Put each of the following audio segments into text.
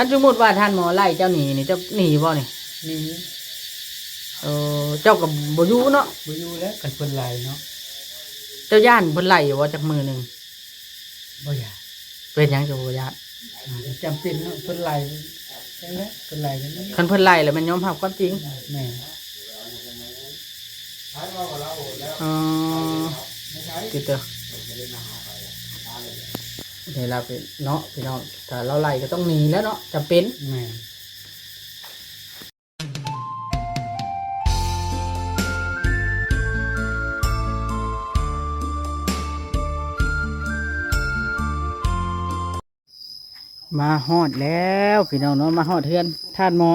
ຄັນສົມມຸດວ່າທ່ານໝໍໄລ່ເຈົ້າໜີນີ້ ເຈົ້າໜີບໍ່ນີ້? ໜີ. ເອີ ເຈົ້າກໍບໍ່ຢູ່ເນາະ? ບໍ່ຢູ່ແລ້ວ ຄັນເພິ່ນໄລ່ເນາະ. ເຈົ້າຢ້ານເພິ່ນໄລ່ຢູ່ບໍ່ຈັກມື້ໜຶ່ງ? ບໍ່ຢ້ານ. ເປັນຫຍັງຈຶ່ງບໍ່ຢ້ານ? ອ່າ ຈຳເປັນເນາະ ເພິ່ນໄລ່ຈັ່ງໃດ ເພິ່ນໄລ່ຈັ່ງໃດ. ຄັນເພິ່ນໄລ່ແລ້ວແມ່ນຍອມຮັບຄວາມຈິງ. ແມ່ນ. ອໍ ຕິດເຕີ ນີ້ລະເນາະພີ່ນ້ອງ ຖ້າລາວໄລ່ກໍຕ້ອງໜີແລ້ວເນາະ ຈຳເປັນ. ແມ່ນ. ມາຮອດແລ້ວພີ່ນ້ອງເນາະ ມາຮອດເຮືອນທ່ານໝໍ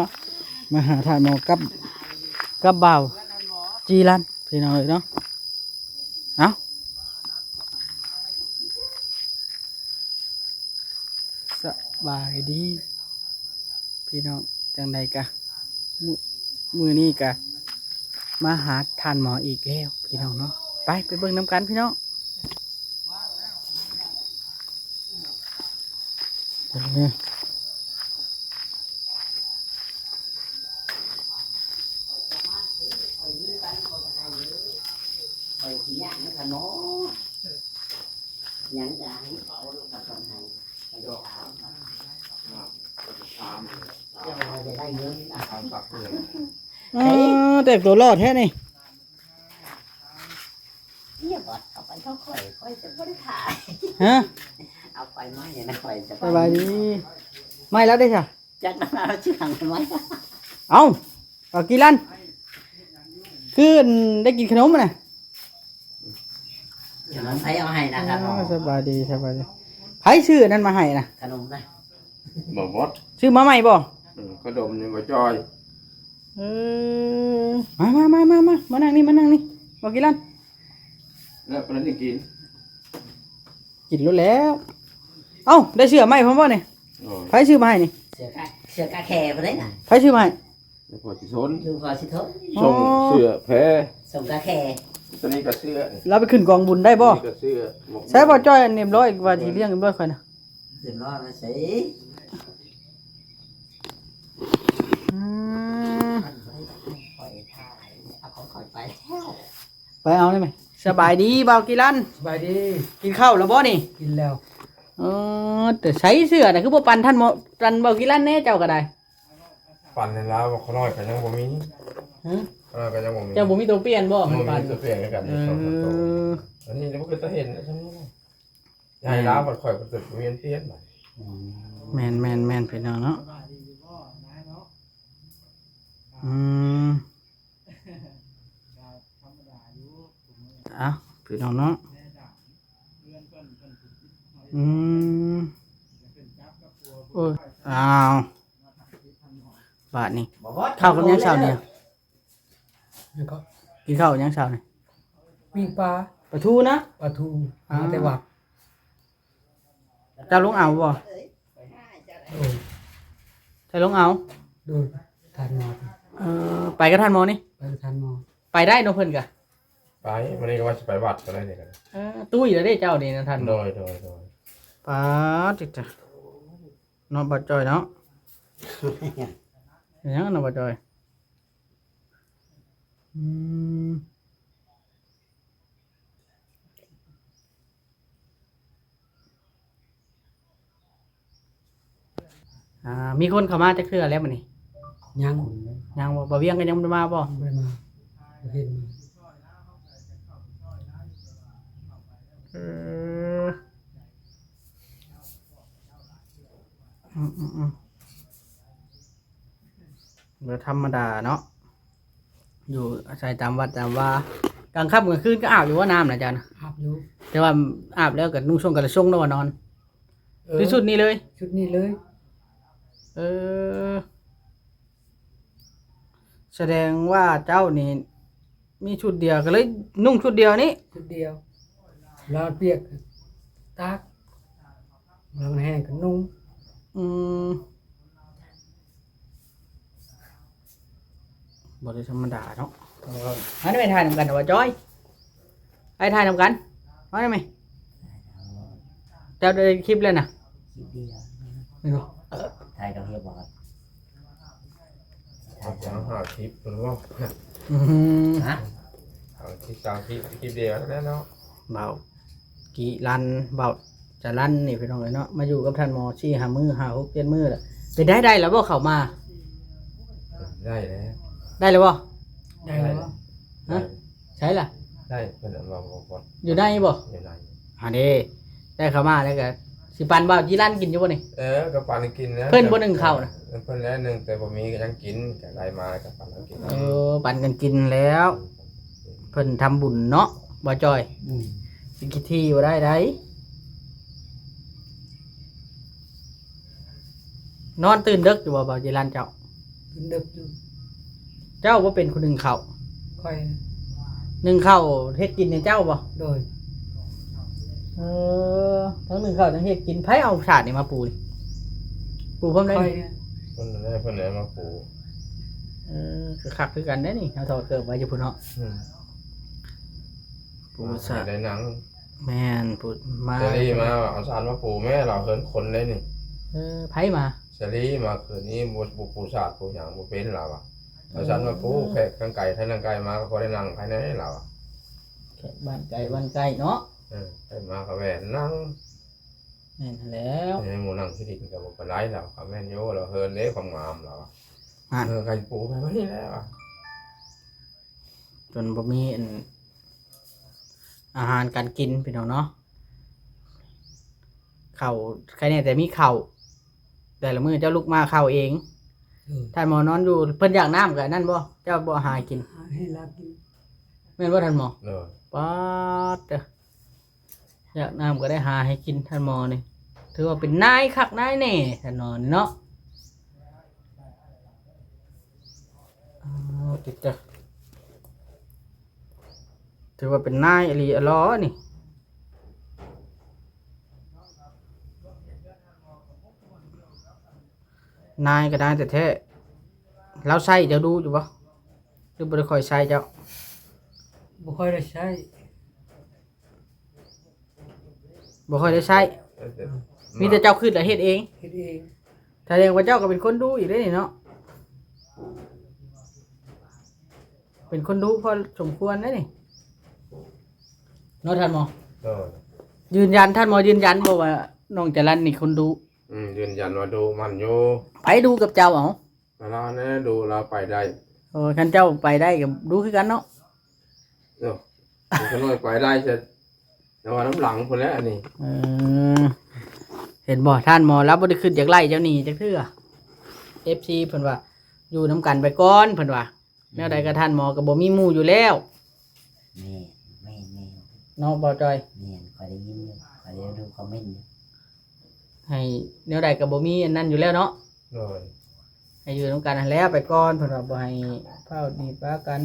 ມາຫາທ່ານໝໍກັບ ກັບບ່າວຈີລັນພີ່ນ້ອງເອີຍເນາະ. ເອົ້າ ສະບາຍດີພີ່ນ້ອງ ຈັ່ງໃດກະ ມື້ ມື້ນີ້ກະມາຫາທ່ານໝໍອີກແລ້ວພີ່ນ້ອງເນາະ. ໄປ ໄປເບິ່ງນຳກັນພີ່ນ້ອງ. ອໍ ແຕ່ງຕົວຫຼໍ່ແທ້ນີ້. ເອີ ເອົາໄປເຂົາຂ້ອຍ ຂ້ອຍຈະບໍ່ໄດ້ຂາຍ. ຮະ? ເອົາໄປໄໝ້ນະ ຂ້ອຍຈະ ສະບາຍດີ. ໄໝ້ແລ້ວເດ້ຊະ? ຈັກນຳເອົາຊື່ຫຍັງໄໝ້. ເອົ້າ ເອົາກີລັນ ຄືໄດ້ກິນຂະໜົມນະ? ຂະໜົມໃຜເອົາໃຫ້ນະ? ຂະໜົມ. ເອີ ສະບາຍດີ ສະບາຍດີ. ໃຜຊື້ອັນນັ້ນມາໃຫ້ນະ? ຂະໜົມນະ. ບໍ່ໝົດ ຊື້ມາໃໝ່ບໍ່? ເອີ ຂະໜົມນີ້ບໍ່ຈ່ອຍ. ເອີ ມາ ມາ ມາ ມາ ມາ ມານັ່ງນີ້ ມານັ່ງນີ້ ບໍ່ກີລັນ. ແລ້ວປານນີ້ກິນ ກິນໂລດແລ້ວ. ເອົ້າ ໄດ້ເສື້ອໃໝ່ພ້ອມບໍ່ນີ້? ໂອ້ຍ ໃຜຊື້ມາໃຫ້ນີ້? ເສື້ອກາ ເສື້ອກາແຂ້ບໍ່ໄດ້ນະ. ໃຜຊື້ມາໃຫ້? ແລ້ວພໍຊິທົນ ຄືພໍຊິທົນ. ສົ່ງເສື້ອແພ ສົ່ງກາແຂ້ ຕົວນີ້ກໍເສື້ອ ລາວໄປຂຶ້ນກອງບຸນໄດ້ບໍ່? ນີ້ກໍເສື້ອ. ໃຊ້ບໍ່ຈ້ອຍອັນເອັມຮ້ອຍວ່າຊິລ້ຽງເອັມຮ້ອຍຂ້ອຍນະ. ຂຶ້ນມາໃສ່ ອືມ ຂ້ອຍຖ່າຍ ເອົາຂອງຂ້ອຍໄປແລ້ວ. ໄປເອົາໄດ້ໄໝ? ສະບາຍດີບ່າວກີລັນ. ສະບາຍດີ. ກິນເຂົ້າແລ້ວບໍ່ນີ້? ກິນແລ້ວ. ເອີ ແຕ່ໃສ່ເສື້ອນະ ຄືບໍ່ປັ່ນທ່ານໝໍ ປັ່ນບ່າວກີລັນແດ່ ເຈົ້າກໍໄດ້. ປັ່ນໃຫ້ລາວ ຂ້ານ້ອຍກໍຍັງບໍ່ມີ. ຮະ? ຂ້ານ້ອຍກໍຍັງບໍ່ມີ. ເຈົ້າບໍ່ມີຕົວປ່ຽນບໍ່? ບໍ່ມີຕົວປ່ຽນຄືກັນ. ເອີ ສອງສາມໂຕ. ອັນນີ້ບໍ່ເຄີຍຕາເຫັນ ໃຫ້ລາວ ຂ້ອຍກໍເກີດບໍ່ມີອັນປ່ຽນ. ອືມ ແມ່ນໆໆ ພີ່ນ້ອງເນາະ. ອືມ ເອົ້າ ພີ່ນ້ອງເນາະ. ອືມ ໂອ້ຍ ອ້າວ ບາດນີ້ ເຂົ້າກັບຫຍັງເຊົ້ານີ້? ແລ້ວກໍ ກິນເຂົ້າຫຍັງເຊົ້ານີ້? ປີ້ງປາ ປາທູນະ? ປາທູ ອ່າ ມາແຕ່ວັດ. ເຈົ້າລົງເອົາບໍ່? ໂດຍ ເຈົ້າລົງເອົາ? ໂດຍ ທ່ານໝໍ. ເອີ ໄປກັບທ່ານໝໍນີ້? ໄປກັບທ່ານໝໍ. ໄປໄດ້ເນາະ ເພິ່ນກະ ໄປ. ມື້ນີ້ກໍວ່າຊິໄປວັດກໍໄດ້ນີ້ກໍໄດ້. ເອີ ຕຸ້ຍແລ້ວເດ້ເຈົ້ານີ້ນະທ່ານ. ໂດຍ ໂດຍ ໂດຍ. ປາດຕິດຕະ ເນາະ ບ່າວຈ່ອຍເນາະ. ເປັນຫຍັງເນາະ ບ່າວຈ່ອຍ? ອືມ ອ່າ ມີຄົນເຂົ້າມາຈັກເທື່ອແລ້ວມື້ນີ້? ຍັງ. ຍັງບໍ່? ບ່າວວຽງກໍຍັງບໍ່ໄດ້ມາບໍ່? ບໍ່ໄດ້ມາ. ບໍ່ເຫັນມາ. ເອີ ອືມໆໆ. ບໍ່ທຳມະດາເນາະ ຢູ່ອາໄສຕາມວັດຕາມວາ. ກາງຄ່ຳກາງຄືນກໍອາບຢູ່ບໍ່ນ້ຳນະເຈົ້ານະ? ອາບຢູ່. ແຕ່ວ່າອາບແລ້ວກໍນຸ່ງຊົງກະລະຊົງເນາະ ວ່ານອນ. ເອີ ຄືຊຸດນີ້ເລີຍ? ຊຸດນີ້ເລີຍ. ເອີ ສະແດງວ່າເຈົ້ານີ້ ມີຊຸດດຽວ ກໍເລີຍນຸ່ງຊຸດດຽວນີ້. ຊຸດດຽວ ລາວປຽກຕາກ ລາວແຫ້ງກໍນຸ່ງ. ອືມ ບໍ່ໄດ້ທຳມະດາເນາະ. ເອີ ອັນນີ້ໄປຖ່າຍນຳກັນວ່າຈ້ອຍ ໄປຖ່າຍນຳກັນ ມາໄດ້ໄໝ? ເຈົ້າໄດ້ຄລິບແລ້ວນະ? ຄລິບດຽວ ແມ່ນບໍ່? ເອີ ໄປ ໄປກັບເຮຍບໍ່? ເອົາຈັກຫ້າສິບພຸ້ນບໍ່? ອືມ ຮະ? ເອົາສິບ ສາມສິບ ຄລິບດຽວນັ້ນແຫຼະເນາະ. ເບົາກີລັນ ເບົາຈະລັນນີ້ພີ່ນ້ອງເອີຍເນາະ ມາຢູ່ກັບທ່ານໝໍສີ່ຫ້າມື້ ຫ້າຫົກເຈັດມື້ລະ. ເປັນໄດ້ ໄດ້ແລ້ວບໍ່ເຂົ້າມາ? ໄດ້ແລ້ວ. ໄດ້ແລ້ວບໍ່? ໄດ້ແລ້ວ. ຮະ? ໃສລະ? ໄດ້ ເພິ່ນເອົາມາບໍ່ ຢູ່ໃນບໍ່? ຢູ່ໃນ. ຫັ້ນເດ້ ໄດ້ເຂົ້າມາແລ້ວກໍຊິປັນເບົາຈີລັນກິນຢູ່ບໍ່ນີ້? ເອີ ກໍປັນກິນແລ້ວ. ເພິ່ນບໍ່ໜຶ້ງເຂົ້ານະ? ເອີ ເພິ່ນແລ້ວໜຶ້ງ ແຕ່ບໍ່ມີກໍຍັງກິນ ກໍໄດ້ມາກໍປັນກັນກິນ. ເອີ ປັນກັນກິນແລ້ວ. ເພິ່ນທຳບຸນເນາະ ບໍ່ຈ່ອຍ. ອືມ ຊິຂີ້ຖີ່ບໍ່ໄດ້ໃດ. ນອນຕື່ນເດິກຢູ່ບໍ່ ເບົາຈີລັນເຈົ້າ? ຕື່ນເດິກຢູ່. ເຈົ້າບໍ່ເປັນຜູ້ໜຶ້ງເຂົ້າ? ຂ້ອຍ. ໜຶ້ງເຂົ້າເຮັດກິນໃຫ້ເຈົ້າບໍ່? ໂດຍ. ເອີ ທັງໜຶ້ງເຂົ້າທັງເຮັດກິນ ໃຜເອົາສາດນີ້ມາປູນີ້? ປູພ້ອມໃດ? ຂ້ອຍ. ເພິ່ນແຫຼະ ເພິ່ນແຫຼະມາປູ. ເອີ ກໍຄັກຄືກັນເດ້ນີ້ ເຮົາຖອດເກີບໄວ້ຢູ່ພຸ້ນເນາະ. ອືມ ປູສາດ ໄດ້ນັ່ງ. ແມ່ນ ປູມາ ສາລີມາ ເອົາສາດມາປູແມ່ ລາວເຮືອນຄົນເດ້ນີ້. ເອີ ໃຜມາ? ສາລີມາຄືນນີ້ ບໍ່ ບໍ່ປູສາດປູຫຍັງບໍ່ເປັນລາວວ່າ. ເອີ ເອົາສາດມາປູ ແພກທາງໄກ ທາງໄກມາກໍພໍໄດ້ນັ່ງພາຍໃນລາວວ່າ. ແຂກບ້ານໄກບ້ານໃກ້ເນາະ. ເອີ ໃຜມາກໍແວ່ນນັ່ງ. ແມ່ນຫັ້ນແຫຼ້ວ. ໃຫ້ໝູ່ນັ່ງທີ່ດິນກໍບໍ່ເປັນໄລລາວ. ກໍແມ່ນຢູ່ ລາວເຮືອນເດ້ຄວາມງາມລາວວ່າ. ຫັ້ນ ເອີ ໃຫ້ປູໄປມື້ນີ້ແຫຼະວ່າ. ຈົນບໍ່ມີອັນ ອາຫານການກິນພີ່ນ້ອງເນາະ. ເຂົ້າ ໃຄແນ່ແຕ່ມີເຂົ້າ ແຕ່ລະມື້ເຈົ້າລຸກມາເຂົ້າເອງ. ເອີ ທ່ານໝໍນອນຢູ່ ເພິ່ນຢາກນ້ຳກໍອັນນັ້ນບໍ່? ເຈົ້າບໍ່ຫາກິນ ໃຫ້ລາວກິນ. ແມ່ນບໍ່ທ່ານໝໍ? ໂດຍ. ປາດເຕີ ຢາກນ້ຳກໍໄດ້ຫາໃຫ້ກິນ ທ່ານໝໍນີ້ ຖືວ່າເປັນນາຍຄັກນາຍແນ່ ທ່ານໝໍນີ້ເນາະ. ອໍ ຕິດເດີ ຖືວ່າເປັນນາຍອີ່ຫຼີອໍນີ້. ນາຍກໍນາຍແທ້ໆ. ລາວໃຊ້ເຈົ້າດູຢູ່ບໍ່ ຫຼືບໍ່ໄດ້ຄ່ອຍໃຊ້ເຈົ້າ? ບໍ່ຄ່ອຍໄດ້ໃຊ້. ບໍ່ຄ່ອຍໄດ້ໃຊ້. ເອີ ມີແຕ່ເຈົ້າຄຶດແລ້ວເຮັດເອງ. ເຮັດເອງ. ສະແດງວ່າເຈົ້າກໍເປັນຄົນດຸອີກເດ້ນີ້ເນາະ. ເປັນຄົນດຸພໍສົມຄວນເດ້ນີ້ ເນາະທ່ານໝໍ? ໂດຍ. ຢືນຢັນ ທ່ານໝໍຢືນຢັນບໍ່ວ່ານ້ອງຈະລັນນີ້ຄົນດຸ? ອືມ ຢືນຢັນວ່າດຸໝັ່ນຢູ່. ໃຜດຸກັບເຈົ້າເອົາ? ລາວແນ່ດຸ ລາວໄປໄດ້. ໂອ້ ຄັນເຈົ້າໄປໄດ້ກໍດຸຄືກັນເນາະ. ໂອ້ ຂ້ານ້ອຍໄປໄດ້ ແຕ່ ແຕ່ວ່ານຳຫຼັງພຸ້ນແຫຼະອັນນີ້. ເອີ ເຫັນບໍ່ທ່ານໝໍ ລາວບໍ່ໄດ້ຄຶດຢາກໄລ່ເຈົ້າໜີຈັກເທື່ອ. ເອັຟຊີເພິ່ນວ່າ ຢູ່ນຳກັນໄປກ່ອນ ເພິ່ນວ່າ. ແນວໃດກໍທ່ານໝໍກໍບໍ່ມີໝູ່ຢູ່ແລ້ວ. ແມ່ນ ແມ່ນ ແມ່ນ ເນາະ ເບົາຈ່ອຍ? ແມ່ນ ຂ້ອຍໄດ້ຍິນຢູ່ ຂ້ອຍໄດ້ດູຄອມເມັນຢູ່. ໃຫ້ແນວໃດກໍບໍ່ມີອັນນັ້ນຢູ່ແລ້ວເນາະ. ໂດຍ. ໃຫ້ຢູ່ນຳກັນຫັ້ນແຫຼະໄປກ່ອນ ເພິ່ນວ່າບໍ່ໃຫ້ຟ້າວໜີປາກັນ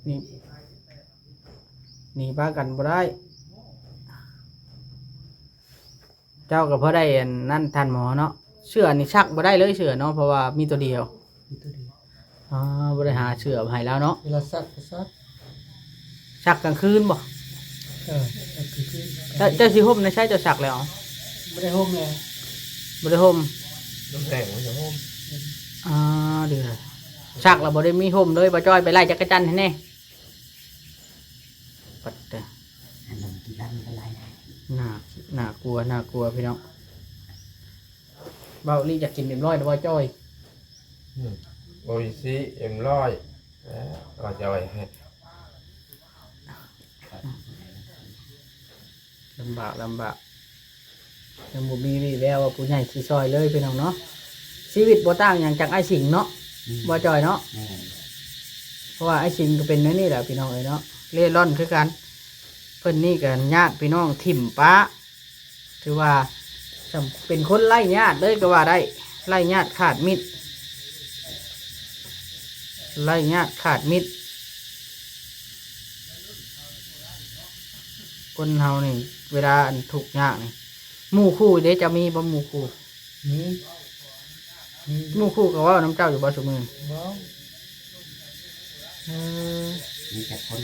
ໜີ ໜີປາກັນບໍ່ໄດ້. ເຈົ້າກໍພໍໄດ້ອັນນັ້ນທ່ານໝໍເນາະ. ເສື້ອນີ້ຊັກບໍ່ໄດ້ເລີຍເສື້ອເນາະ ເພາະວ່າມີຕົວດຽວ. ມີຕົວດຽວ. ອໍ ບໍ່ໄດ້ຫາເສື້ອໃຫ້ລາວເນາະ. ເວລາຊັກກໍຊັກ. ຊັກກາງຄືນບໍ່? ເອີ ຊັກກາງຄືນ. ເຈົ້າ ເຈົ້າຊິຫົ່ມໃນໃສ ເຈົ້າຊັກແລ້ວ? ບໍ່ໄດ້ຫົ່ມແລ້ວ. ບໍ່ໄດ້ຫົ່ມ. ນ້ຳແຂງບໍ່ໄດ້ຫົ່ມ. ອໍ ເດີ ຊັກແລ້ວບໍ່ໄດ້ມີຫົ່ມເລີຍ. ບໍ່ຈ່ອຍ ໄປໄລ່ຈັກກະຈັນໃຫ້ແດ່. ປັດເຕີ ອັນນັ້ນກິນອັນນີ້ກໍຫຼາຍນະ. ໜ້າ ໜ້າກົວ ໜ້າກົວພີ່ນ້ອງ. ເບົາລີຢາກກິນເອັມຮ້ອຍແລ້ວບໍ່ຈ່ອຍ? ອືມ ໂອອິຊິເອັມຮ້ອຍ ເອີ ເອົາຈ່ອຍ. ລຳບາກ ລຳບາກ. ຍັງບໍ່ມີວີ່ແວວວ່າຜູ້ໃຫຍ່ຊິຊ່ອຍເລີຍພີ່ນ້ອງເນາະ. ຊີວິດບໍ່ຕ່າງຫຍັງຈາກອ້າຍສິງເນາະ. ອືມ ບໍ່ຈ່ອຍເນາະ. ແມ່ນ. ເພາະວ່າອ້າຍສິງກໍເປັນແນວນີ້ແຫຼະພີ່ນ້ອງເອີຍເນາະ ເລ່ລ່ອນຄືກັນ. ເພິ່ນນີ້ກໍຍາດພີ່ນ້ອງຖິ້ມປະ ຖືວ່າ ສ່ຳເປັນຄົນໄຮ້ຍາດເລີຍກໍວ່າໄດ້ ໄຮ້ຍາດຂາດມິດ ໄຮ້ຍາດຂາດມິດ. ຄົນເຮົານີ້ເວລາອັນທຸກຍາກນີ້ ໝູ່ຄູ່ເດ້ ເຈົ້າມີບໍ່ໝູ່ຄູ່? ມີ ມີ. ໝູ່ຄູ່ກໍເວົ້ານຳເຈົ້າຢູ່ບໍ່ຊຸມື້? ເວົ້າ. ເອີ ມີຈັກຄົນ?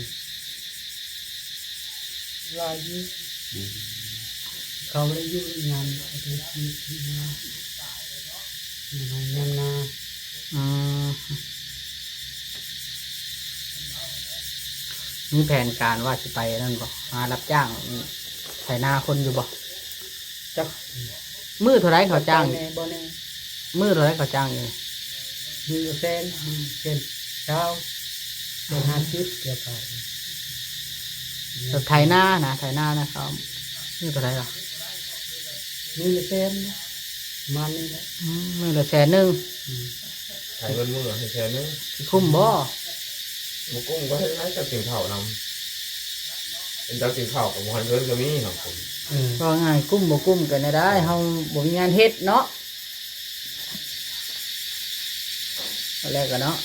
ຫຼາຍຢູ່. ອືມ. ເຂົາບໍ່ໄດ້ຢູ່ນຳຍາມ ເຂົາໄປເຮັດວຽກເຮັດງານ ຍາມໄຮ່ຍາມນາ. ອືມ ມີແຜນການວ່າຊິໄປນັ້ນບໍ່ ຫາຮັບຈ້າງໄຖນາຄົນຢູ່ບໍ່? ຈັກ ມື້ເທົ່າໃດເຂົາຈ້າງ? ໄປແດ່ບໍ່ແນ່. ມື້ເທົ່າໃດເຂົາຈ້າງຢູ່? ມື້ລະແສນ ມື້ແສນຊາວ ແສນຫ້າສິບ ກ່ຽວເຂົ້າ. ແບບໄຖນານະ ໄຖນານະ ເຂົາມື້ເທົ່າໃດລະ? ມື້ລະແສນ ປະມານນີ້ແຫຼະ. ອືມ ມື້ລະແສນໜຶ່ງ. ອືມ ໃຫ້ເງິນມື້ລະແສນໜຶ່ງ ຊິຄຸ້ມບໍ່? ບໍ່ກຸ້ມກໍເຮັດໄດ້ ຈັກກິນເຂົ້ານຳ. ເປັນເຈົ້າກິນເຂົ້າກໍບໍ່ທັນເງິນກໍມີເນາະ. ເອີ ເວົ້າງ່າຍ ກຸ້ມບໍ່ກຸ້ມກໍແນວໃດ ເຮົາບໍ່ມີງານເຮັດເນາະ. ແລ້ວກໍເນາະ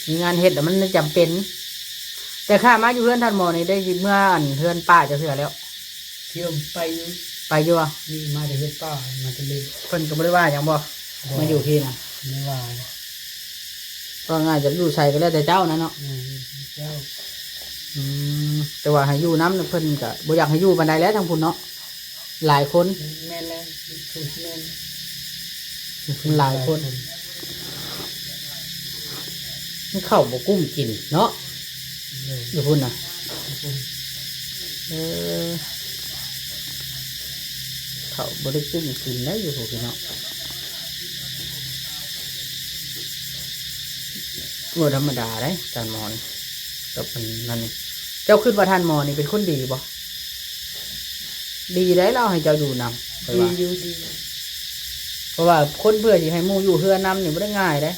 ມີງານເຮັດແລ້ວມັນຈຳເປັນ. ແຕ່ຂ້າມາຢູ່ເຮືອນທ່ານໝໍນີ້ ໄດ້ເມືອອັນເຮືອນປ້າຈັກເທື່ອແລ້ວ? ທ່ຽວໄປຢູ່. ໄປຢູ່ບໍ່? ນີ້ມາແຕ່ເຮືອນປ້າ ມາແຕ່ເລ. ເພິ່ນກໍບໍ່ໄດ້ວ່າຫຍັງບໍ່? ບໍ່ ມາຢູ່ພີ້ນະ? ບໍ່ໄດ້ວ່າ. ເວົ້າງ່າຍ ຢາກຢູ່ໃສກໍແລ້ວແຕ່ເຈົ້ານະເນາະ. ແມ່ນ ເຈົ້າ. ອືມ ແຕ່ວ່າໃຫ້ຢູ່ນຳ ເພິ່ນກໍບໍ່ຢາກໃຫ້ຢູ່ປານໃດແຫຼະ ທາງພຸ້ນເນາະ ຫຼາຍຄົນ. ແມ່ນແລ້ວ ຄືຊິແມ່ນ ມັນຫຼາຍຄົນ ມັນເຂົ້າບໍ່ກຸ້ມກິນເນາະ. ເອີ ຢູ່ພຸ້ນນະ ຢູ່ພຸ້ນ. ເອີ ເຂົ້າບໍ່ໄດ້ກຸ້ມກິນໄດ໋ຢູ່ພຸ້ນເນາະ. ບໍ່ທຳມະດາເດ້ທ່ານໝໍນີ້ ກັບອັນນັ້ນນີ້. ເຈົ້າຄິດວ່າທ່ານໝໍນີ້ເປັນຄົນດີບໍ່? ດີໄດ໋ ລາວໃຫ້ເຈົ້າຢູ່ນຳ ຂ້ອຍວ່າ ດີຢູ່ ດີ. ເພາະວ່າຄົນເພື່ອຊິໃຫ້ໝູ່ຢູ່ເຮືອນນຳນີ້ບໍ່ໄດ້ງ່າຍເດ້.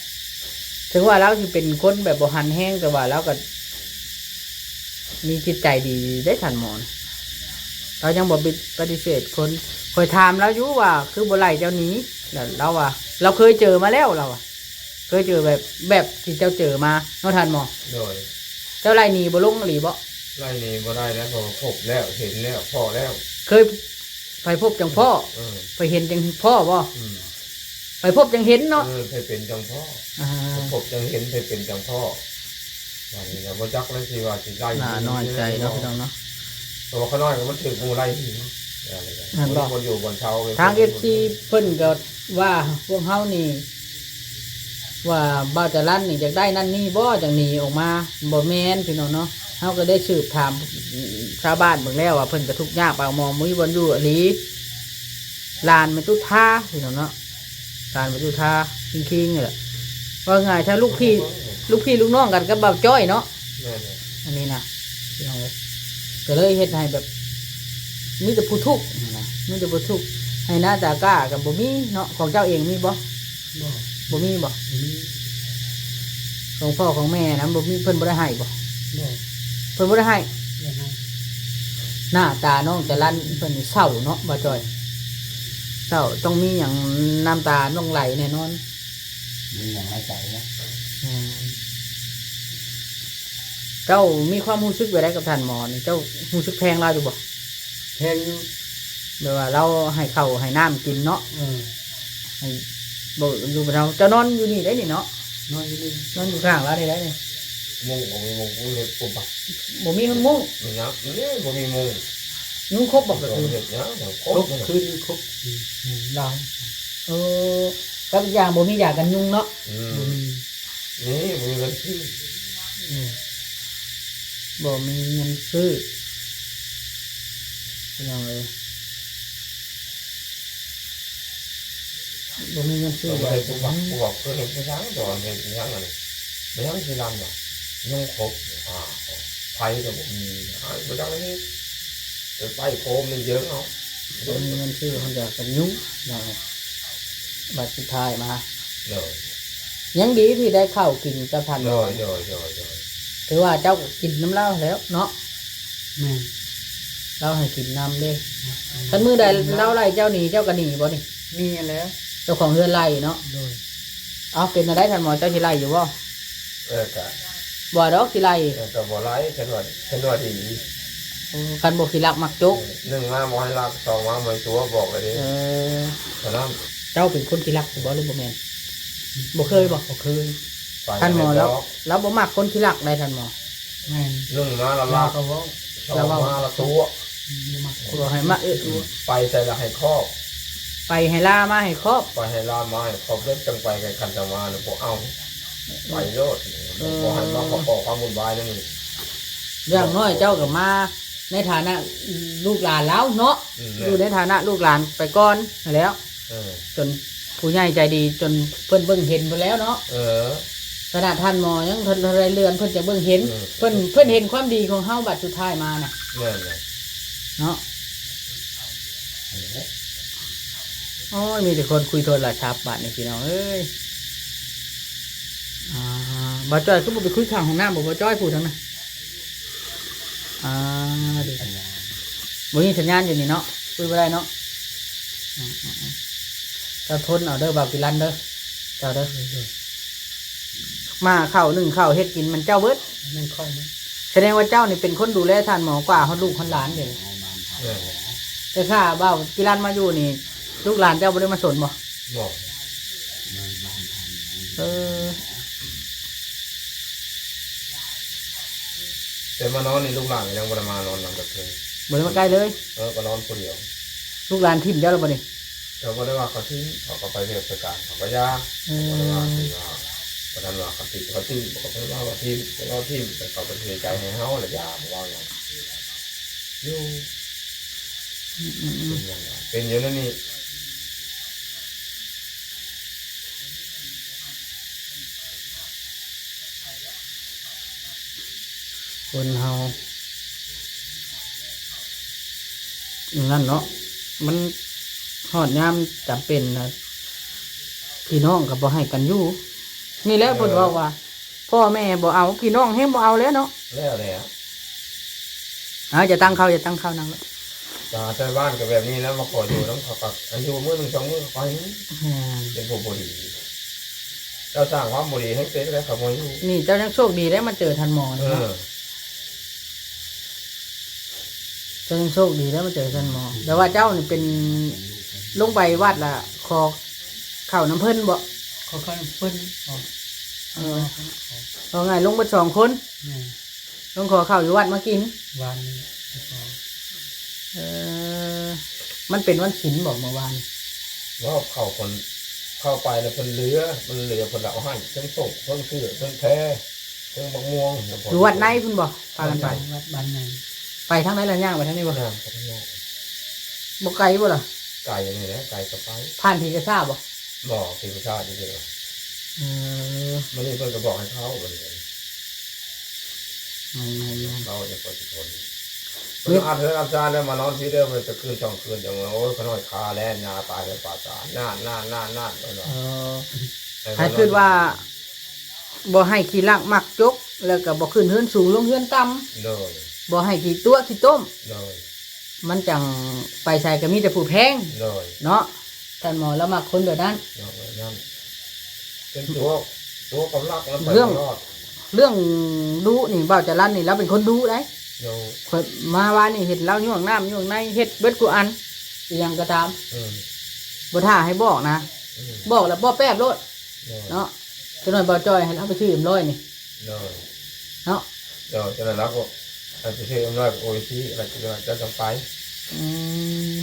ເຖິງວ່າລາວຊິເປັນຄົນແບບບໍ່ຫັນແຮງ ແຕ່ວ່າລາວກໍມີຈິດໃຈດີເດ້ທ່ານໝໍ. ລາວຍັງບໍ່ປະຕິເສດຄົນ. ຂ້ອຍຖາມລາວຢູ່ວ່າ ຄືບໍ່ໄລ່ເຈົ້າໜີ? ແລ້ວລາວວ່າ ລາວເຄີຍເຈີມາແລ້ວ ລາວວ່າ ເຄີຍເຈີແບບ ແບບທີ່ເຈົ້າເຈີມາເນາະທ່ານໝໍ. ໂດຍ. ເຈົ້າໄລ່ໜີບໍ່ລົງອີ່ຫຼີບໍ? ໄລ່ໜີບໍ່ໄດ້ແລ້ວ ເພາະວ່າພົບແລ້ວ ເຫັນແລ້ວ ພໍ້ແລ້ວ. ເຄີຍ ໃຜພົບຈັ່ງພໍ້? ເອີ ໃຜເຫັນຈັ່ງພໍ້ບໍ? ອືມ ໃຜພົບຈັ່ງເຫັນເນາະ. ເອີ ໃຜເປັນຈັ່ງພໍ້. ອ່າ ໃຜພົບຈັ່ງເຫັນ ໃຜເປັນຈັ່ງພໍ້. ອັນນີ້ນະ ບໍ່ຈັກແລ້ວຊິວ່າຊິໄລ່ໜີ ໜ້ານ້ອຍໃຈເນາະ ພີ່ນ້ອງເນາະ. ເພາະວ່າຂ້ານ້ອຍກໍມັນຖືກໝູ່ໄລ່ໜີ. ແມ່ນບໍ່? ບໍ່ຢູ່ບ່ອນເຊົາ. ທາງເອັຟຊີເພິ່ນກໍວ່າພວກເຮົານີ້ ວ່າບ່າວຈະລັນນີ້ຢາກໄດ້ນັ້ນນີ້ບໍ່ ຈັ່ງໜີອອກມາ. ບໍ່ແມ່ນພີ່ນ້ອງເນາະ. ເຮົາກໍໄດ້ສືບຖາມຊາວບ້ານເບິ່ງແລ້ວວ່າ ເພິ່ນກໍທຸກຍາກປາກໝອງ ບໍ່ມີບ່ອນຢູ່ອີ່ຫຼີ. ຫຼານແມ່ຕຸທາພີ່ນ້ອງເນາະ ຫຼານແມ່ຕຸທາຄິງໆ ນີ້ແຫຼະ. ເວົ້າງ່າຍ ຖ້າລູກພີ່ ລູກພີ່ລູກນ້ອງກັນກັບບ່າວຈ້ອຍເນາະ. ແມ່ນແຫຼະ ອັນນີ້ນະ ພີ່ນ້ອງເອີຍ ກໍເລີຍເຮັດໃຫ້ແບບ ມີແຕ່ຜູ້ທຸກນະ ມີແຕ່ຜູ້ທຸກ. ໄຮ່ນາຕາກ້າກໍບໍ່ມີເນາະ. ຂອງເຈົ້າເອງມີບໍ່? ບໍ່ ບໍ່ມີບໍ່? ບໍ່ມີ. ຂອງພໍ່ຂອງແມ່ນະ ບໍ່ມີ ເພິ່ນບໍ່ໄດ້ໃຫ້ບໍ່? ບໍ່ ເພິ່ນບໍ່ໄດ້ໃຫ້. ບໍ່ໃຫ້. ໜ້າຕານ້ອງຈະລັນເພິ່ນນີ້ເສົ້າເນາະ ບ່າວຈ້ອຍ ເສົ້າ. ຕ້ອງມີຫຍັງ ນ້ຳຕາຕ້ອງໄຫຼແນ່ນອນ. ມີຫຍັງໃນໃຈເນາະ. ແມ່ນ. ເຈົ້າມີຄວາມຮູ້ສຶກແບບໃດກັບທ່ານໝໍນີ້? ເຈົ້າຮູ້ສຶກແພງລາວຢູ່ບໍ່? ແພງຢູ່. ແບບວ່າລາວໃຫ້ເຂົ້າໃຫ້ນ້ຳກິນເນາະ. ເອີ ໃຫ້ ບໍ່ຢູ່ນຳເຮົາ. ເຈົ້ານອນຢູ່ນີ້ໄດ໋ນີ້ເນາະ. ນອນຢູ່ນີ້ ນອນຢູ່ຂ້າງລາວນີ້ໄດ໋ນີ້. ມຸ້ງບໍ່ມີມຸ້ງ ເຮັດປຸບປະ ບໍ່ມີຫຸ້ນມຸ້ງ. ມັນຍັງ ມັນນີ້ບໍ່ມີມຸ້ງ. ຍຸງຄົບບໍ່ກະຄືນ? ເຮັດຫຍັງ ຄົບ ຄົບ ຄືນຄົບ ອືມ ຫຼາຍ. ເອີ ກັບອີກຢ່າງບໍ່ມີຢາກັນຍຸງເນາະ. ອືມ ບໍ່ມີ. ນີ້ບໍ່ມີເງິນຊື້. ອືມ ບໍ່ມີເງິນຊື້ ພີ່ນ້ອງເອີຍ. ບໍ່ມີເງິນຊື້ຢາກັນຍຸງ. ເພິ່ນເຮັດບໍ່ຊ່າງດອກ ເຮັດຫຍັງອັນນີ້ ບໍ່ຍັງຊິລຳດອກ ຍຸງຄົບ. ອາ ໄຟກໍບໍ່ມີ ອາ ບໍ່ຈັກເຮັດ. ໄປໄປໂຄມນີ້ເຢີງເອົາ ບໍ່ມີເງິນຊື້ ເພິ່ນຢາກັນຍຸງເນາະ. ບັດສຸດທ້າຍມາ ໂດຍ ຍັງດີທີ່ໄດ້ເຂົ້າກິນກັບທ່ານ. ໂດຍ ໂດຍ ໂດຍ ໂດຍ. ຖືວ່າເຈົ້າກໍກິນນຳລາວແລ້ວເນາະ. ແມ່ນ. ລາວໃຫ້ກິນນຳເດ້. ຄັນມື້ໃດລາວໄລ່ເຈົ້າໜີ ເຈົ້າກໍໜີບໍ່ນີ້? ໜີຫັ້ນແຫຼະ. ເຈົ້າຂອງເຮືອນໄລ່ເນາະ. ໂດຍ. ເອົ້າ ເປັນແນວໃດທ່ານໝໍ ເຈົ້າຊິໄລ່ຢູ່ບໍ່? ເອີ ກະ ບໍ່ດອກ ຊິໄລ່ ເອີ ກະບໍ່ໄລ່ ຄັນວ່າ ຄັນວ່າດີ. ໂອ້ ຄັນບໍ່ຂີ້ລັກມັກໂຈກ. ເອີ ໜຶ່ງມາບໍ່ໃຫ້ລັກ ສອງມາບໍ່ໃຫ້ຕົວະ ບອກແລ້ວເດ້. ເອີ ເທົ່ານັ້ນ. ເຈົ້າເປັນຄົນຂີ້ລັກຢູ່ບໍ່ ຫຼືບໍ່ແມ່ນ? ບໍ່ເຄີຍບໍ່? ບໍ່ເຄີຍ. ທ່ານໝໍລາວ ລາວບໍ່ມັກຄົນຂີ້ລັກໃດທ່ານໝໍ. ແມ່ນ. ໜຶ່ງມາລະລັກ ລາວກໍເວົ້າ ສອງມາລະຕົວະ. ບໍ່ມັກ ບໍ່ໃຫ້ມາເອະ ໄປໃສລະໃຫ້ຄອບ ໄປໃຫ້ລາມາໃຫ້ຄອບ ໄປໃຫ້ລາມາໃຫ້ຄອບ ເດີ ຈັ່ງໄປກັນ ຄັນຈະມານະ ບໍ່ເອົາ ໄປໂລດ ເອີ ບໍ່ໃຫ້ມາຂໍຄວາມວຸ້ນວາຍນຳນີ້ ຢ່າງໜ້ອຍເຈົ້າກໍມາໃນຖານະລູກຫຼານລາວເນາະ ອືມ ແມ່ນ ຢູ່ໃນຖານະລູກຫຼານໄປກ່ອນຫັ້ນແຫຼ້ວ ເອີ ຈົນຜູ້ໃຫຍ່ໃຈດີ ຈົນເພິ່ນເບິ່ງເຫັນພຸ້ນແຫຼ້ວເນາະ ເອີ ຂະໜາດທ່ານໝໍຍັງເທົ່າໃດເດືອນ ເພິ່ນຈະເບິ່ງເຫັນ ເອີ ເພິ່ນ ເພິ່ນເຫັນຄວາມດີຂອງເຮົາ ບັດສຸດທ້າຍມານະ ແມ່ນແຫຼະ ເນາະ ໂອ້ຍ ມີແຕ່ຄົນຄຸຍໂທລະສັບບາດນີ້ ພີ່ນ້ອງເອີຍ ອ່າ ບ່າວຈ້ອຍຄືບໍ່ໄປຄຸຍຂ້າງຫ້ອງນ້ຳບໍ່ ບ່າວຈ້ອຍ ຜູ້ທາງນັ້ນ ອ່າ ບໍ່ມີສັນຍານຢູ່ນີ້ເນາະ ຄຸຍບໍ່ໄດ້ເນາະ ອືມໆ ເຈົ້າທົນເອົາເດີ ບ່າວກິລັນເດີ ເຈົ້າເດີ ມາເຂົ້າໜຶ້ງເຂົ້າເຮັດກິນມັນເຈົ້າເບິດ ແມ່ນຂ້ອຍນະ ສະແດງວ່າເຈົ້ານີ້ເປັນຄົນດູແລທ່ານໝໍກວ່າຮອດລູກຮອດຫຼານເດ້ ເອີ ແຕ່ຖ້າບ່າວກິລັນມາຢູ່ນີ້ ລູກຫຼານເຈົ້າບໍ່ໄດ້ມາສົນບໍ່? ບໍ່ ເອີ ແຕ່ມານອນນີ້ລູກຫຼານກໍຍັງບໍ່ໄດ້ມານອນນຳຈັກເທື່ອ ບໍ່ໄດ້ມາໃກ້ເລີຍ ເອີ ກໍນອນຜູ້ດຽວ ລູກຫຼານຖິ້ມເຈົ້າແລ້ວບໍ່ນີ້? ກໍບໍ່ໄດ້ວ່າເຂົາຖິ້ມ ເຂົາກໍໄປວຽກໄປການ ເຂົາກໍຢ່າ ເອີ ບໍ່ໄດ້ວ່າ ບໍ່ທັນວ່າເຂົາຕິ ເຂົາຖິ້ມ ບໍ່ທັນວ່າວ່າຖິ້ມ ເຂົາຖິ້ມ ແຕ່ເຂົາກໍເສຍໃຈໃຫ້ເຮົາລະຢ່າ ບໍ່ເວົ້າຫຍັງ ຢູ່ ອືມໆໆ ເປັນຫຍັງວະ ເປັນຢູ່ແນວນີ້ ຄົນເຮົານັ້ນເນາະ ມັນຮອດຍາມຈຳເປັນນະ ພີ່ນ້ອງກໍບໍ່ໃຫ້ກັນຢູ່ ນີ້ແຫຼະ ເອີ ເພິ່ນເວົ້າວ່າ ພໍ່ແມ່ບໍ່ເອົາ ພີ່ນ້ອງແຮງບໍ່ເອົາແລ້ວເນາະ ແລ້ວແຫຼະ ເອົາ ຢ່າຕັ້ງເຂົ້າ ຢ່າຕັ້ງເຂົ້າ ນັ່ງໂລດ ແຕ່ໃນບ້ານກໍແບບນີ້ແຫຼະ ມາຂໍຢູ່ນຳເຂົາ ກໍໃຫ້ຢູ່ມື້ໜຶ່ງສອງມື້ກໍໃຫ້ ແມ່ນ ເປັນຜູ້ບໍ່ດີ ເຈົ້າສ້າງຄວາມບໍ່ດີໃຫ້ເປັນແລ້ວ ເຂົາບໍ່ຢູ່ ນີ້ເຈົ້າຍັງໂຊກດີໄດ້ມາເຈີທ່ານໝໍນີ້ເນາະ ເອີ ເຈົ້າຍັງໂຊກດີໄດ້ມາເຈີທ່ານໝໍ ແຕ່ວ່າເຈົ້ານີ້ເປັນ ລົງໄປວັດລະຂໍເຂົ້ານຳເພິ່ນບໍ? ຂໍເຂົ້ານຳເພິ່ນ ຂໍ ເອີ ເອົາງ່າຍລົງເບິດສອງຄົນ ແມ່ນ ລົງຂໍເຂົ້າຢູ່ວັດມາກິນ ວານນີ້ ຂໍ ເອີ ມັນເປັນວັນສິນບໍ ເມື່ອວານ? ເວົ້າເຂົ້າຄົນ ເຂົ້າໄປແລ້ວເພິ່ນເຫຼືອ ມັນເຫຼືອເພິ່ນລະເອົາໃຫ້ ເທິງສົ້ມ ເທິງເສື້ອ ເທິງແພ ເທິງບັກມ່ວງ ຢູ່ວັດໃນພຸ້ນບໍ? ພາກັນໄປ ວັດບ້ານໃນ ໄປທາງໃດລະ? ຍ່າງໄປທາງນີ້ບໍ? ຍ່າງໄປທາງນີ້ ບໍ່ໄກບໍລະ? ໄກນີ້ແຫຼະ ໄກກໍໄປ ຜ່ານຜີກະຊາບໍ? ບໍ່ ຜີກະຊາຢູ່ເດີ ເອີ ມື້ນີ້ເພິ່ນກໍບອກໃຫ້ເຂົ້າ ມື້ນີ້ ແມ່ນໆໆ ເຂົາຈະບໍ່ຊິທົນ ເພິ່ນອັດເຮືອນອັດຊານແລ້ວມານອນພີ້ເດີ ເພິ່ນຈະຄືນສອງຄືນ ຈັ່ງວ່າ ໂອ້ຍ ຂ້ານ້ອຍຄາແລ່ນຍາຕາຍໃນປ່າສາ ນານໆໆໆ ເພິ່ນວ່າ ເອີ ໃຫ້ຄິດວ່າ ບໍ່ໃຫ້ຂີ້ລັກມັກຈົກ ແລ້ວກໍບໍ່ຂຶ້ນເຮືອນສູງລົງເຮືອນຕ່ຳ ໂດຍ ບໍ່ໃຫ້ຂີ້ຕົວະຂີ້ຕົມ ໂດຍ ມັນຈັ່ງໄປໃສກໍມີແຕ່ຜູ້ແພງ ໂດຍ ເນາະ ທ່ານໝໍລາວມັກຄົນແບບນັ້ນ ເນາະ ແບບນັ້ນ ເປັນຕົວ ຕົວກຳລັກລະໄປ ເລື່ອງ ຕະຫຼອດ ເລື່ອງດຸນີ້ ບ່າວຈະລັນນີ້ລາວເປັນຄົນດຸໄດ໋ ໂດຍ ຂ້ອຍມາວານນີ້ເຫັນລາວຍ່ວງນ້ຳຍ່ວງໃນ ເຮັດເບິດກູ່ອັນ ອີ່ຫຍັງກໍຕາມ ອືມ ບໍ່ຖ້າໃຫ້ບອກນະ ອືມ ບອກແລ້ວບໍ່ແປບໂລດ ໂດຍ ເນາະ ຈັກໜ້ອຍບ່າວຈ້ອຍໃຫ້ລາວໄປຊື້ເອັມຮ້ອຍນີ້ ໂດຍ ເນາະ ໂດຍ ຈັ່ງນັ້ນລາວກໍໃຫ້ໄປຊື້ເອັມຮ້ອຍໂອອິຊິ ແລ້ວເຈົ້າຈັ່ງໄປ ອືມ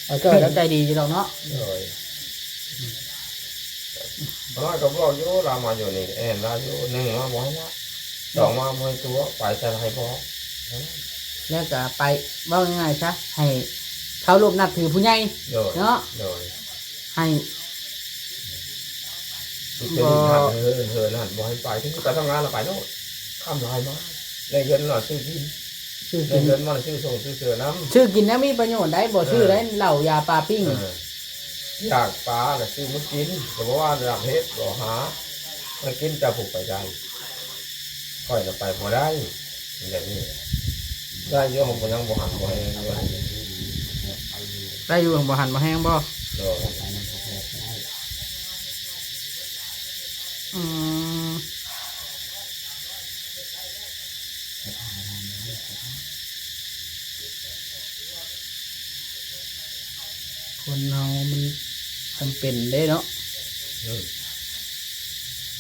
ບ່າວຈ້ອຍລາວໃຈດີຢູ່ດອກເນາະ ໂດຍ ບ່າວນ້ອຍກໍບອກຢູ່ ລາວມາຢູ່ນີ້ແອ່ນລາວຢູ່ ໜຶ່ງມາບໍ່ໃຫ້ລາວ ສອງມາບໍ່ໃຫ້ຕົວະ ໄປໃສໃຫ້ບອກ ແລ້ວກໍໄປ ເວົ້າງ່າຍໆຊະ ໃຫ້ເຄົາລົບນັບຖືຜູ້ໃຫຍ່ ໂດຍ ເນາະ ໂດຍ ໃຫ້ ເພິ່ນເຮັດເຮືອນ ເຮືອນນັ້ນບໍ່ໃຫ້ໄປ ເຖິງໄປທຳງານລະໄປໂລດ ຄຳຫຼາຍມາ ໄດ້ເງິນລະຊື້ກິນ ຊື້ກິນ ໄດ້ເງິນມາລະຊື້ສົ່ງຊື້ເສື້ອນຳ ຊື້ກິນນະມີປະໂຫຍດໃດ ບໍ່ຊື້ໄດ້ ເອີ ເຫຼົ້າຢາປາປີ້ງ ເອີ ຢາກປາລະຊື້ມາກິນ ກໍບໍ່ວ່າຢາກເຮັດກໍຫາມາກິນ ເຈົ້າຜູ້ໄປໄດ້ ຂ້ອຍລະໄປບໍ່ໄດ້ ແບບນີ້ ໄດ້ຢູ່ ບໍ່ຍັງບໍ່ຫັນບໍ່ແຮງຢູ່ ໄດ້ຢູ່ ບໍ່ຫັນບໍ່ແຮງບໍ? ໂດຍ ອືມ ຄົນເຮົາມັນຈຳເປັນເດ້ເນາະ ອືມ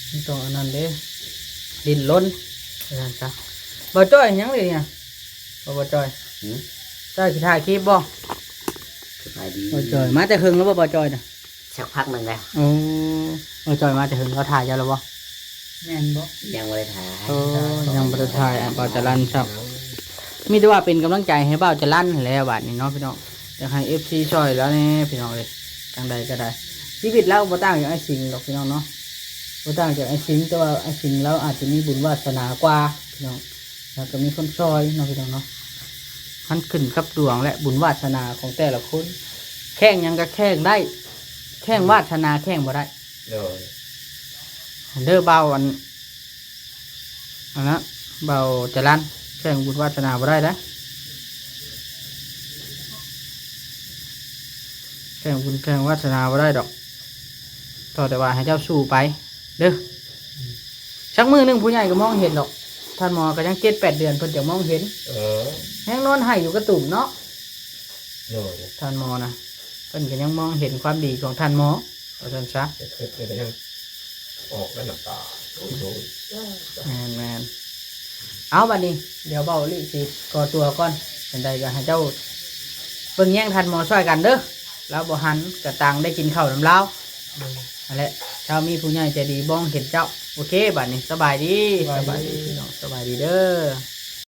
ມັນຕ້ອງອັນນັ້ນເດ້ ດີ້ນລົນ ວ່າຊັ້ນຊະ ບ່າວຈ້ອຍຫຍັງນີ້ ບ່າວ ບ່າວຈ້ອຍ ຫືມ ເຈົ້າຊິຖ່າຍຄລິບບໍ່? ສະບາຍດີ ບ່າວຈອຍ ມາແຕ່ເຫິງແລ້ວບໍ່ ບ່າວຈອຍນະ? ສັກພັກໜຶ່ງແລ້ວ. ໂອ້ ບ່າວຈອຍມາແຕ່ເຫິງ ລາວຖ່າຍເຈົ້າແລ້ວບໍ່? ແມ່ນບໍ່? ຍັງບໍ່ໄດ້ຖ່າຍ. ໂອ້ ຍັງບໍ່ໄດ້ຖ່າຍ ອ່າ ບ່າວຈະລັນຊ້ຳ. ມີແຕ່ວ່າເປັນກຳລັງໃຈໃຫ້ບ່າວຈະລັນຫັ້ນແຫຼະ ບາດນີ້ເນາະພີ່ນ້ອງ. ຢາກໃຫ້ເອັຟຊີຊ່ອຍລາວແດ່ພີ່ນ້ອງເອີຍ ຈັ່ງໃດກໍໄດ້. ຊີວິດລາວບໍ່ຕ່າງຈາກອ້າຍສິງດອກພີ່ນ້ອງເນາະ ບໍ່ຕ່າງຈາກອ້າຍສິງ ແຕ່ວ່າອ້າຍສິງລາວອາດຈະມີບຸນວາສະໜາກວ່າພີ່ນ້ອງ ລາວກໍມີຄົນຊ່ອຍເນາະພີ່ນ້ອງເນາະ. ມັນຂຶ້ນກັບດວງ ແລະ ບຸນວາສະໜາຂອງແຕ່ລະຄົນ. ແຂ່ງຫຍັງກໍແຂ່ງໄດ້ ແຂ່ງວາສະໜາແຂ່ງບໍ່ໄດ້. ໂດຍ ເດີບ່າວ ອັນ ອັນນັ້ນ ບ່າວຈະລັນ ແຂ່ງບຸນວາສະໜາບໍ່ໄດ້ເດ້ ແຂ່ງບຸນແຂ່ງວາສະໜາບໍ່ໄດ້ດອກ. ຂໍແຕ່ວ່າໃຫ້ເຈົ້າສູ້ໄປເດີ. ອືມ ສັກມື້ໜຶ່ງຜູ້ໃຫຍ່ກໍມອງເຫັນດອກ. ທ່ານໝໍກໍຍັງເຈັດແປດເດືອນ ເພິ່ນຈະມອງເຫັນ. ເອີ ແຮງນອນໄຫ້ຢູ່ກະຕຸ່ມເນາະ. ໂດຍ ທ່ານໝໍນະ ເພິ່ນກໍຍັງມອງເຫັນຄວາມດີຂອງທ່ານໝໍ ວ່າຊັ້ນຊະ. ແຕ່ຄລິບນີ້ກໍຍັງອອກແລ້ວນ້ຳຕາ ໂອ້ໂຫ. ແມ່ນໆ. ເອົາ ບັດນີ້ດຽວເບົາລີຊິຂໍຕົວກ່ອນ. ຈັ່ງໃດກໍໃຫ້ເຈົ້າເບິ່ງແຍງທ່ານໝໍຊ່ອຍກັນເດີ. ລາວບໍ່ຫັນກໍຕ່າງໄດ້ກິນເຂົ້ານຳລາວ. ໂດຍ ຫັ້ນແຫຼະ ເຈົ້າມີຜູ້ໃຫຍ່ໃຈດີມອງເຫັນເຈົ້າ. ໂອເຄ ບັດນີ້ສະບາຍດີ. ສະບາຍດີ ສະບາຍດີພີ່ນ້ອງ ສະບາຍດີເດີ.